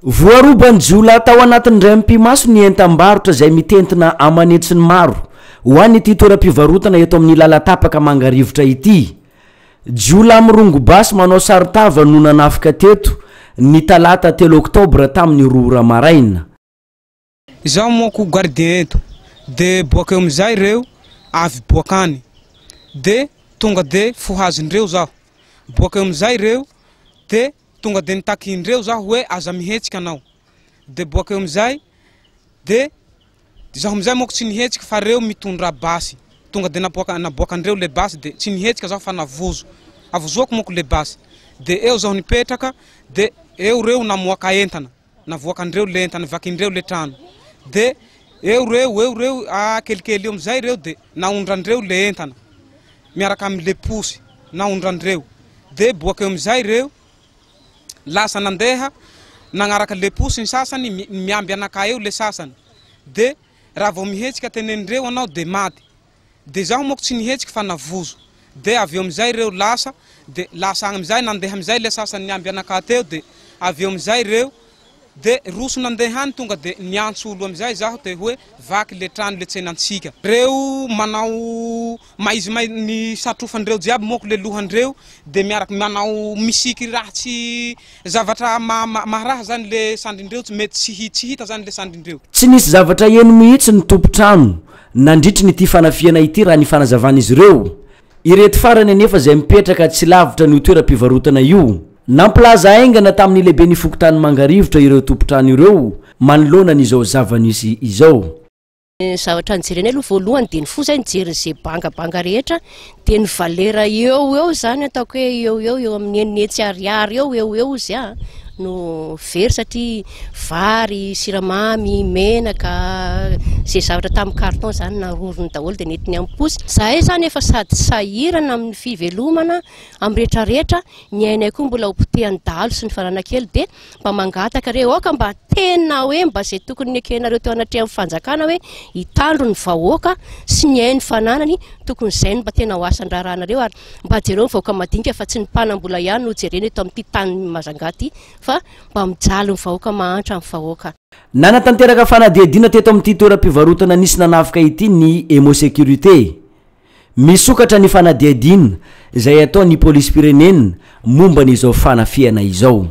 Voaroban'ny jiolahy tao anatin'ny indray mipi-maso ny entam-barotra izay mitentina aman'hetsiny maro ho an'ity toeram-pivarotana eto amin'ny lalan-tapaka Mangarivotra ity. Jiolahy mirongo basy manao saron-tava no nanafika teto ny talata telo oktobra tamin'ny roa ora maraina. Izaho manko gardien eto de boaka eo amizay reo avy boaka any de tonga de fohazindreo zaho, boaka eo amizay reo de tonga de nitakiandreo zaho hoe aza mihetsika anao, de boaka eo amizay de zaho amizay manko tsy nihetsika fa reo mitondra basy, tonga de napoaka naboakandreo le basy de tsy nihetsika zaho fa navozo, avozoako manko le basy de eo zaho nipetraka de eo reo namoaka entana. Navoakandreo le entana vakindreo le trano de eo reo eo reo ah kelikely eo amizay reo de naondrandreo le entana miaraka amle posy naondrandreo de boakeo amizay reo lasa nandeha nagnaraka le posy ny sasany miamby anakahy eo le sasany de raha vao mihetsika tenenindreo anao de maty De zaho manko tsy nihetsiky fa navozo. De avy eo amizay reo lasa, de lasa agny amizay nandeha amizay le sasany niamby anakahy teo de avy eo amizay reo de roso nandeha agny tonga de niantso olo amizay zaho te hoe vaky le trano le tsenantsika. Reo manao maizimai ny satrofandreo jiaby manko le lohandreo de miaraky manao misiky raha tsy zavatra maharaha zany le sandrindreo tsy mety tsy tsy hita zany le sandrindreo. Tsy nisy zavatra heno mihitsy ny tompon-trano nandritry ny ity fanafihana ity raha ny fanazavan'izy ireo. Ireto farany anefa izay mipetraka tsy lavitra an'io toeram-pivarotana io. Nampilaza haingana tamin'ny lehiben'ny fokontany Mangarivotra ireo tompon-trano ireo manoloana an'izao zava-nisy izao. Ny zavatra nojerena aloha voalohany dia ny fo izay nijery izay bangabanga rehetra dia ny valera eo ho eo izany ataoko hoe eo ho eo eo amin'ny enina hetsy ariary eo eo ho eo izy a no very satria vary, siramamy, menaka, izay zavatra tamin'ny carton izany narorony daholo dia nentiny am-posy. Izahay izany efa sady sahirana amin'ny fivelomana amin'ny rehetrarehetra, ny ainay koa mbola ho potehan'ny dahalo sy ny fananakely dia mba mangataka re aoka mba tena hoe mba izay tokony nekenareo teo anatrehan'ny fanjakana hoe hitandro ny vahoaka sy ny ainy fananany tokony izay no mba tena ho asan-draharahanareo ary mba jereo ny vahoaka madinika fa tsy ny mpanam-bola ihany no jerena eto amin'ity tany Majunga ity fa mba mijaly ny vahoaka mahantra ny vahoaka. Nanatanteraka fanadihadiana teto amin'ity toeram-pivarotana nisy nanafika ity ny Emmo-Sécurité. Misokatra ny fanadihadiana izay ataon'ny polisim-pirenena momba an'izao fanafihana izao.